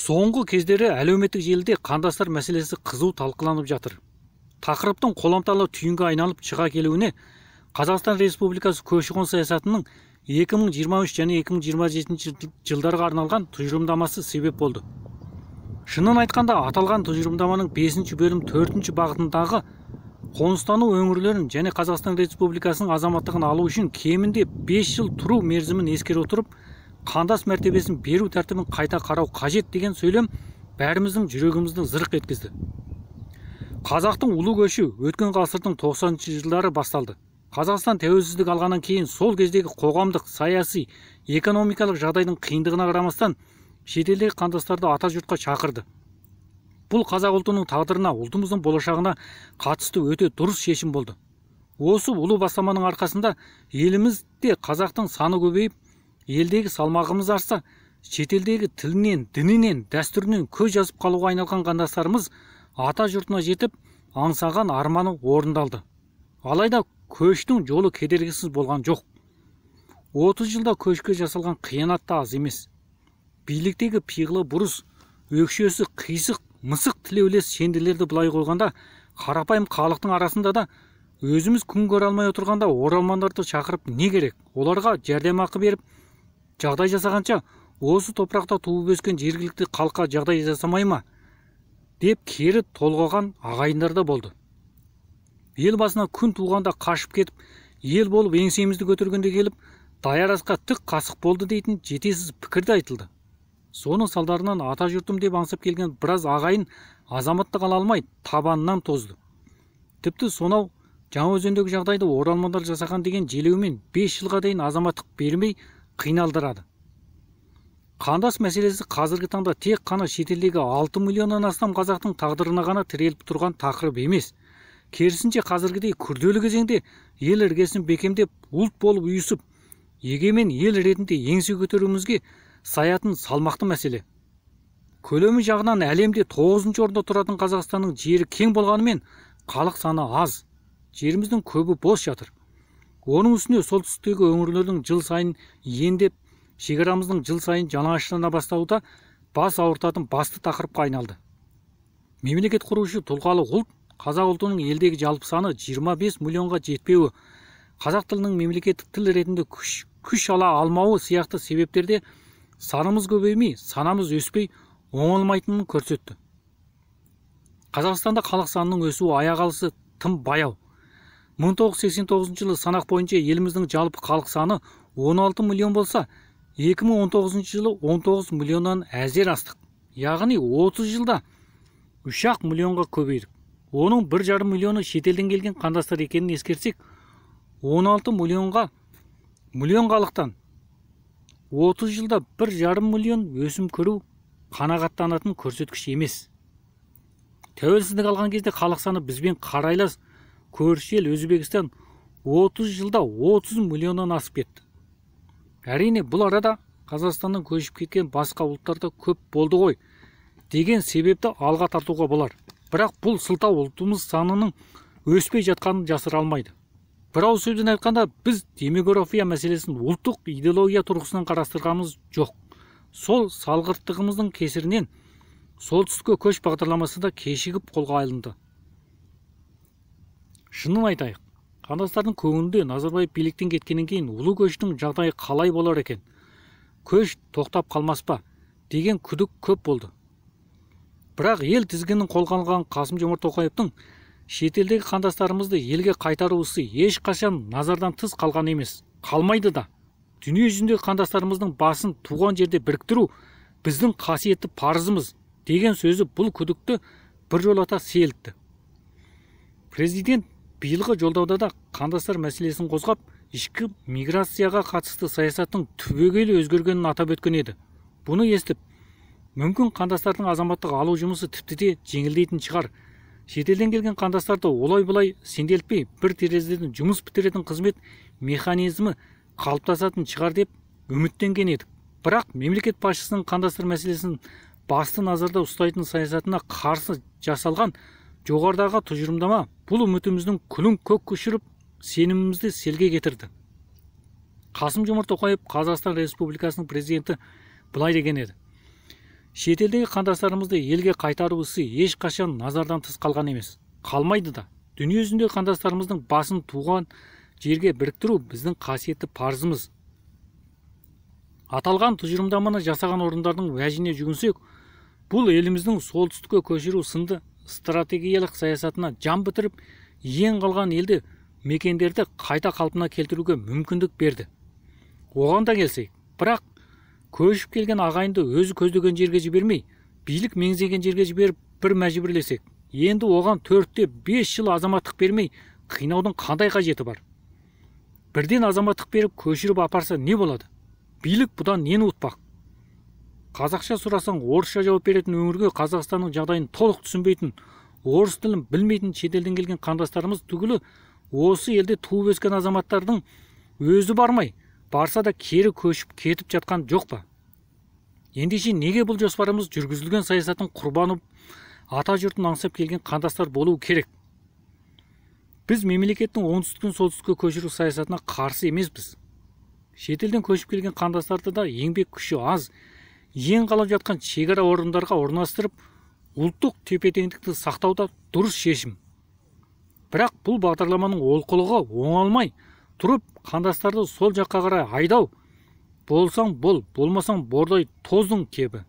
Соңғы кездері әлеуметтік желіде қандастар мәселесі қызу талқыланып жатыр. Тақырыптың қоламталы түйінге айналып шыға келуіне Қазақстан Республикасы көші-қон саясатының 2023 және 2027 жылдарға арналған тұжырымдамасы себеп болды. Шынын айтқанда, аталған тұжырымдаманың 5 бөлім 4 бағытындағы қоныстану өңірлерін және Қазақстан Республикасының азаматтығын алу үшін кемінде 5 жыл тұру мерзімін ескере отырып, қандас мәртебесін беру тәртібін қайта қарау қажет деген сөйлем бәріміздің жүрегімізді зырқ еткізді. Қазақтың ұлы көші өткен ғасырдың 90-шы жылдары басталды. Қазақстан тәуелсіздік алғаннан кейін сол кездегі қоғамдық, саяси, экономикалық жағдайдың қиындығына қарамастан шетелдегі қандастарды ата жұртқа шақырды. Бұл қазақ ұлтының тағдырына, ұлтымыздың болашағына қатысты өте дұрыс шешім болды. Осы ұлы бастаманың арқасында елімізде қазақтың саны көбейіп, елдегі салмағымыз артса, шетелдегі тілінен, дінінен, дәстүрінен көз жазып қалуға айналған қандастарымыз ата жұртына жетіп, аңсаған арманы орындалды. Алайда көштің жолы кедергісіз болған жоқ. 30 жылда көшке жасалған қиянат та аз емес. Биліктегі пиғылы бұрыс, өкшесі қисық, мысық тілеулес шенділерді былай қойғанда, қарапайым халықтың арасында да өзіміз күн көре алмай отырғанда оралмандарды шақырып не керек? Оларға жәрдемақы беріп, жағдай жасағанша, осы топырақта туып өскен жергілікті халыққа жағдай жасамай ма деп кері толғаған ағайындар да болды. Ел басына күн туғанда қашып кетіп, ел болып еңсемізді көтергенде келіп, даяр асқа тік қасық болды дейтін жетесіз пікір де айтылды. Соның салдарынан ата жұртым деп аңсап келген біраз ағайын азаматтық ала алмай табанынан тозды. Тіпті сонау Жаңаөзендегі жағдайды оралмандар жасаған деген желеумен 5 жылға дейін азаматтық бермей қиналдырады. Қандас мәселесі қазіргі таңда тек қана шетелдегі 6 миллионнан астам қазақтың тағдырына ғана тіреліп тұрған тақырып емес. Керісінше, қазіргідей күрделі кезеңде ел іргесін бекемдеп, ұлт болып ұйысып, егемен ел ретінде еңсе көтеруімізге саятын салмақты мәселе. Көлемі жағынан әлемде 9-шы орында тұратын Қазақстанның жері кең болғанымен, халық саны аз. Жеріміздің көбі бос жатыр. Оның үстіне солтүстіктегі өңірлердің жыл сайын ендеп, шекарамыздың жыл сайын жалаңаштана бастауы да бас ауыртатын басты тақырыпқа айналды. Мемлекет құрушы тұлғалы ұлт, қазақ ұлтының елдегі жалпы саны 25 миллионға жетпеуі, қазақ тілінің мемлекеттік тіл ретінде күш ала алмауы сияқты себептерде санымыз көбеймей, санамыз өспей оңалмайтынын көрсетті. Қазақстанда халық санының өсуі аяқ алысы тым баяу. 1989 жылы санақ бойынша еліміздің жалпы халық саны 16 миллион болса, 2019 жылы 19 миллионнан әзер астық. Яғни 30 жылда 3 миллионға көбейдік. Оның 1,5 миллионы шетелден келген қандастар екенін ескерсек, 16 миллион халықтан 30 жылда 1,5 миллион өсім көру қанағаттанатын көрсеткіш емес. Тәуелсіздік алған кезде халық саны бізбен қарайлас көрші ел Өзбекстан 30 жылда 30 миллионнан асып кетті. Әрине, бұл арада Қазақстаннан көшіп кеткен басқа ұлттар да көп болды ғой деген себепті алға тартуға болар. Бірақ бұл сылтау ұлтымыз санының өспей жатқанын жасыра алмайды. Бір ауыз сөзбен айтқанда, біз демография мәселесін ұлттық идеология тұрғысынан қарастырғанымыз жоқ. Сол салғырттығымыздың кесірінен солтүстікке көш бағдарламасы да кешігіп қолға алынды. Шынын айтайық, қандастардың көңілінде Назарбаев биліктен кеткеннен кейін ұлы көштің жағдайы қалай болар екен, көш тоқтап қалмас па деген күдік көп болды. Бірақ ел тізгінін қолға алған Қасым-Жомарт Тоқаевтың шетелдегі қандастарымызды елге қайтару ісі ешқашан назардан тыс қалған емес, қалмайды да. Дүние жүзіндегі қандастарымыздың басын туған жерде біріктіру біздің қасиетті парызымыз деген сөзі бұл күдікті біржолата сейілтті. Президент биылғы жолдауда да қандастар мәселесін қозғап, ішкі миграцияға қатысты саясаттың түбегейлі өзгергенін атап өткен еді. Бұны естіп, мүмкін қандастардың азаматтық алу жұмысы тіпті де жеңілдейтін шығар. Шетелден келген қандастарды олай-бұлай сенделтпей, бір терезеден жұмыс бітіретін қызмет механизмі қалыптасатын шығар деп үміттенген едік. Бірақ мемлекет басшысының қандастар мәселесін басты назарда ұстайтын саясатына қарсы жасалған жоғарыдағы тұжырымдама бұл үмітіміздің күлін көк көшіріп, сенімімізді селге кетірді. Қасым-Жомарт Тоқаев, Қазақстан Республикасының президенті, былай деген еді. Шетелдегі қандастарымызды елге қайтару ісі ешқашан назардан тыс қалған емес. Қалмайды да. Дүние жүзіндегі қандастарымыздың басын туған жерге біріктіру біздің қасиетті парызымыз. Аталған тұжырымдаманы жасаған орындардың уәжіне жүгінсек, бұл еліміздің солтүстікке көшіру сынды стратегиялық саясатына жан бітіріп, ең қалған елді мекендерді қайта қалпына келтіруге мүмкіндік берді. Оған да келсек, бірақ көшіп келген ағайынды өзі көздеген жерге жібермей, билік меңзеген жерге жіберіп бір мәжбүрлесек, енді оған 4-5 жыл азаматтық бермей қинаудың қандай қажеті бар? Бірден азаматтық беріп көшіріп апарса не болады? Билік бұдан нені ұтпақ? Қазақша сұрасаң орысша жауап беретін өңірге Қазақстанның жағдайын толық түсінбейтін, орыс тілін білмейтін шетелден келген қандастарымыз түгілі осы елде туып өскен азаматтардың өзі бармай, барса да кері көшіп кетіп жатқан жоқ па? Ендеше неге бұл жоспарымыз жүргізілген саясаттың құрбаны ата жұртын аңсап келген қандастар болуы керек? Біз мемлекеттің оңтүстіктен солтүстікке көшіру саясатына қарсы емеспіз. Шетелден көшіп келген қандастарды да еңбек күші аз, ең қалап жатқан шекара орындарға орналастырып, ұлттық тепе-теңдікті сақтау да дұрыс шешім. Бірақ бұл бағдарламаның олқылығы оңалмай тұрып, қандастарды сол жаққа қарай айдау, болсаң бол, болмасаң бордай тоздың кебі.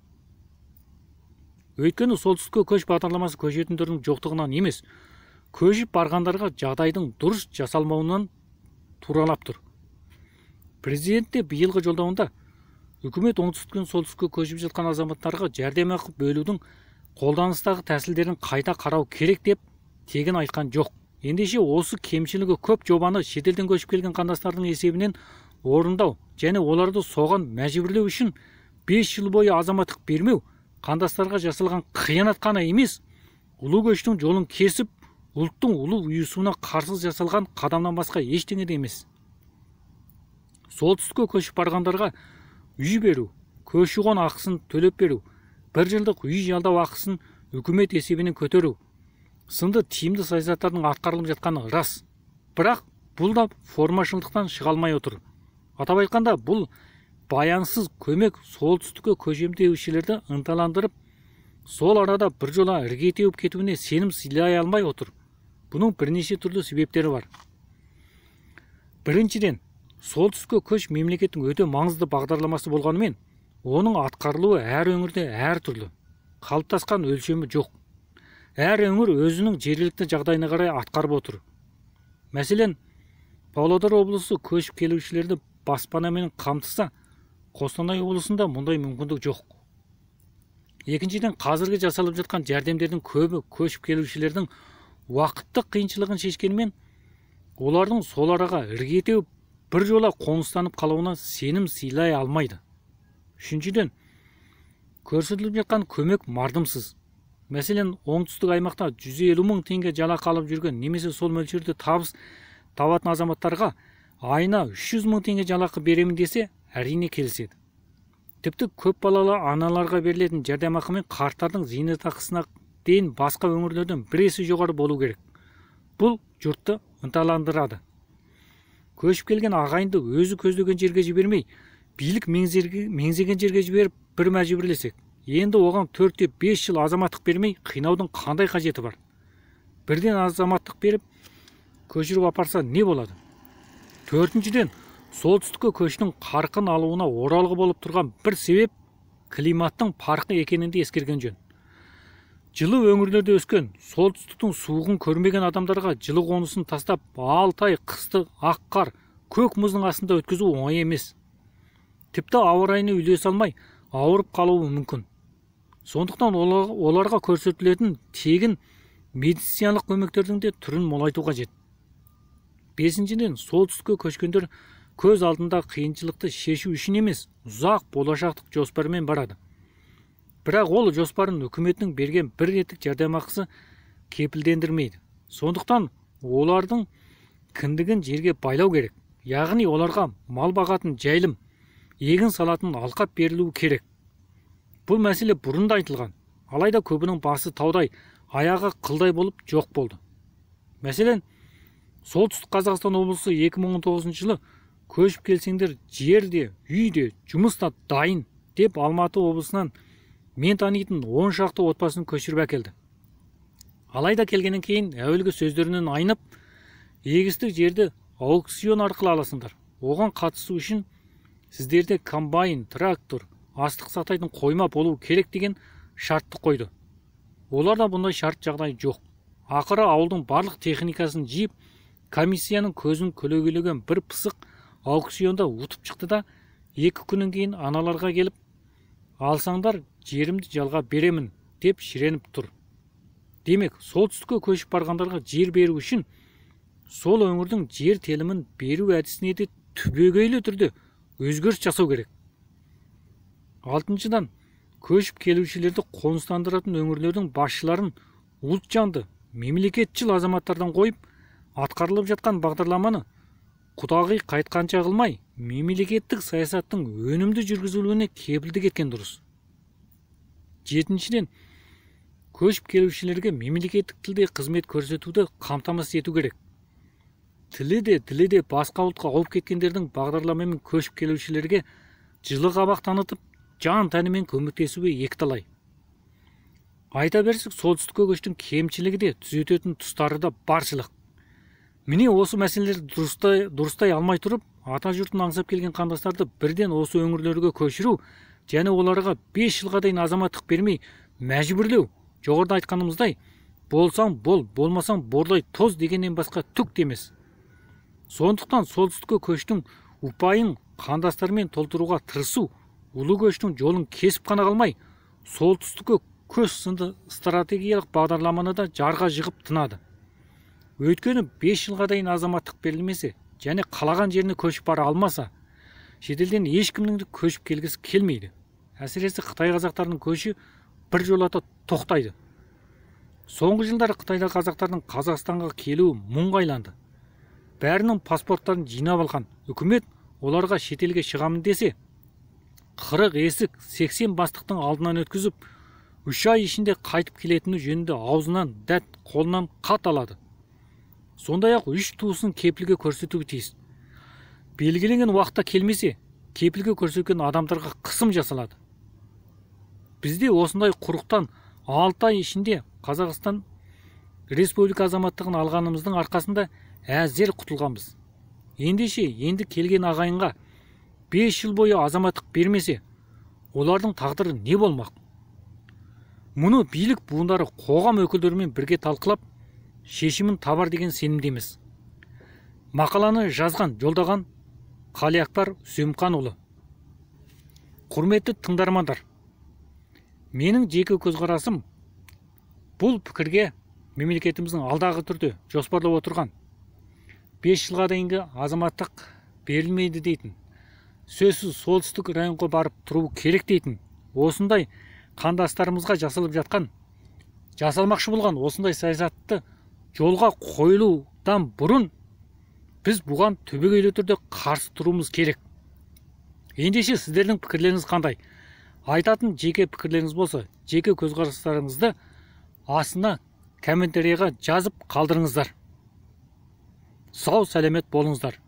Өйткені солтүстікке көш бағдарламасы көшетіндердің жоқтығынан емес, көшіп барғандарға жағдайдың дұрыс жасалмауынан туралап тұр. Президент те биылғы жолдауында үкімет оңтүстіктен солтүстікке көшіп жатқан азаматтарға жәрдемақы бөлудің қолданыстағы тәсілдерін қайта қарау керек деп тегін айтқан жоқ. Ендеше осы кемшілігі көп жобаны шетелден көшіп келген қандастардың есебінен орындау және оларды соған мәжбүрлеу үшін 5 жыл бойы азаматтық бермеу қандастарға жасалған қиянат қана емес, ұлы көштің жолын кесіп, ұлттың ұлы ұйысуына қарсы жасалған қадамнан басқа ештеңе де емес. Солтүстікке көшіп барғандарға үй беру, көші-қон ақысын төлеп беру, бір жылдық үй жалдау ақысын үкімет есебінен көтеру сынды тиімді саясаттардың атқарылып жатқаны рас. Бірақ бұл да формашылдықтан шыға алмай отыр. Атап айтқанда, бұл баянсыз көмек солтүстікке көшем деушілерді ынталандырып, сол арада біржола ірге теуіп кетуіне сенім сыйлай алмай отыр. Бұның бірнеше түрлі себептері бар. Біріншіден, солтүстікке көш мемлекеттің өте маңызды бағдарламасы болғанымен, оның атқарылуы әр өңірде әртүрлі, қалыптасқан өлшемі жоқ. Әр өңір өзінің жергілікті жағдайына қарай атқарып отыр. Мәселен, Павлодар облысы көшіп келушілерді баспанамен қамтыса, Қостанай облысында мұндай мүмкіндік жоқ. Екіншіден, қазіргі жасалып жатқан жәрдемдердің көбі көшіп келушілердің уақыттық қиыншылығын шешкенімен, олардың сол араға ірге теуіп біржола қоныстанып қалуына сенім сыйлай алмайды. Үшіншіден, көрсетіліп жатқан көмек мардымсыз. Мәселен, оңтүстік аймақта 150 мың теңге жалақы алып жүрген немесе сол мөлшерде табыс табатын азаматтарға айына 300 мың теңге жалақы беремін десе, әрине келіседі. Тіпті көп балалы аналарға берілетін жәрдемақы мен қарттардың зейнетақысына дейін басқа өңірлерден бір есе жоғары болу керек. Бұл жұртты ынталандырады. Көшіп келген ағайынды өзі көздеген жерге жібермей, билік меңзеген жерге жіберіп бір мәжбүрлесек, енді оған 4-5 жыл азаматтық бермей қинаудың қандай қажеті бар? Бірден азаматтық беріп көшіріп апарса не болады? Төртіншіден, солтүстікке көштің қарқын алуына оралғы болып тұрған бір себеп климаттың парқы екенін де ескерген жөн. Жылы өңірлерде өскен, солтүстіктің суығын көрмеген адамдарға жылы қонысын тастап, 6 ай қысты ақ қар, көк мұздың астында өткізу оңай емес. Тіпті ауа райына үйлесе алмай, ауырып қалуы мүмкін. Сондықтан оларға көрсетілетін тегін медициналық көмектердің де түрін молайту қажет. Бесіншіден, солтүстікке көшкендер көз алдында қиыншылықты шешу үшін емес, ұзақ болашақтық жоспармен барады. Бірақ ол жоспарын үкіметтің берген бір реттік жәрдемақысы кепілдендірмейді. Сондықтан олардың кіндігін жерге байлау керек. Яғни оларға мал бағатын жайылым, егін салатын алқап берілуі керек. Бұл мәселе бұрын да айтылған. Алайда көбінің басы таудай, аяғы қылдай болып жоқ болды. Мәселен, Солтүстік Қазақстан облысы 2019 жылы көшіп келсеңдер жер де, үй де, жұмыс та дайын деп Алматы облысынан Мен танитын 10 шақты отбасын көшіріп әкелді. Алайда келгеннен кейін әуелгі сөздерінен айнып, егістік жерді аукцион арқылы аласыңдар. Оған қатысу үшін сіздерде комбайн, трактор, астық сақтайтын қойма болу керек деген шартты қойды. Оларда бұндай шарт жағдай жоқ. Ақыры ауылдың барлық техникасын жиып, комиссияның көзін көлегейлеген бір пысық аукционда ұтып шықты да, 2 күннен кейін аналарға келіп, алсаңдар жерімді жалға беремін деп шіреніп тұр. Демек, солтүстікке көшіп барғандарға жер беру үшін сол өңірдің жер телімін беру әдісіне де түбегейлі түрде өзгеріс жасау керек. Алтыншыдан, көшіп келушілерді қоныстандыратын өңірлердің басшыларын ұлтжанды, мемлекетшіл азаматтардан қойып, атқарылып жатқан бағдарламаны құдағи қайтқанша қылмай, мемлекеттік саясаттың өнімді жүргізілуіне кепілдік еткен дұрыс. Жетіншіден, көшіп келушілерге мемлекеттік тілде қызмет көрсетуді қамтамасыз ету керек. Тілі де, ділі де басқа ұлтқа ауып кеткендердің бағдарламамен көшіп келушілерге жылы қабақ танытып, жан тәнімен көмектесуі екіталай. Айта берсек, солтүстікке көштің кемшілігі де, түзететін тұстары да баршылық. Міне осы мәселелерді дұрыстай алмай тұрып, ата жұртын аңсап келген қандастарды бірден осы өңірлерге көшіру және оларға 5 жылға дейін азаматтық бермей мәжбүрлеу, жоғарыда айтқанымыздай, болсаң бол, болмасаң бордай тоз дегеннен басқа түк те емес. Сондықтан солтүстікке көштің ұпайын қандастармен толтыруға тырысу, ұлы көштің жолын кесіп қана қалмай, солтүстікке көш сынды стратегиялық бағдарламаны да жарға жығып тынады. Өйткені 5 жылға дейін азаматтық берілмесе және қалаған жеріне көшіп бара алмаса, шетелден ешкімнің де көшіп келгісі келмейді. Әсіресе Қытай қазақтарының көші бір жолата тоқтайды. Соңғы жылдары Қытайда қазақтардың Қазақстанға келуі мұңға айланды. Бәрінің паспорттарын жинап алған үкімет оларға шетелге шығамын десе, 40 есік 80 бастықтың алдынан өткізіп, 3 ай ішінде қайтып келетіні жөнінде аузынан дәт, қолынан қат алады. Сондай-ақ 3 туысын кепілге көрсетуі тиіс. Белгіленген уақытта келмесе, кепілге көрсеткен адамдарға қысым жасалады. Бізде осындай құрықтан 6 ай ішінде Қазақстан Республика азаматтығын алғанымыздың арқасында әзер құтылғанбыз. Ендеше, енді келген ағайынға 5 жыл бойы азаматтық бермесе, олардың тағдыры не болмақ? Мұны билік буындары қоғам өкілдерімен бірге талқылап, шешімін табар деген сенімдеміз. Мақаланы жазған, жолдаған Қалиақпар Үсемқанұлы. Құрметті тыңдармандар, менің жеке көзқарасым бұл пікірге мемлекетіміздің алдағы түрде жоспарлап отырған 5 жылға дейінгі азаматтық берілмейді дейтін, сөзсіз солтүстік районға барып тұру керек дейтін, осындай қандастарымызға жасалып жатқан, жасалмақшы болған осындай саясатты жолға қойылудан бұрын біз бұған түбегейлі түрде қарсы тұруымыз керек. Ендеше сіздердің пікірлеріңіз қандай? Айтатын жеке пікірлеріңіз болса, жеке көзқарастарыңызды астына комментарийға жазып қалдырыңыздар. Сау сәлемет болыңыздар.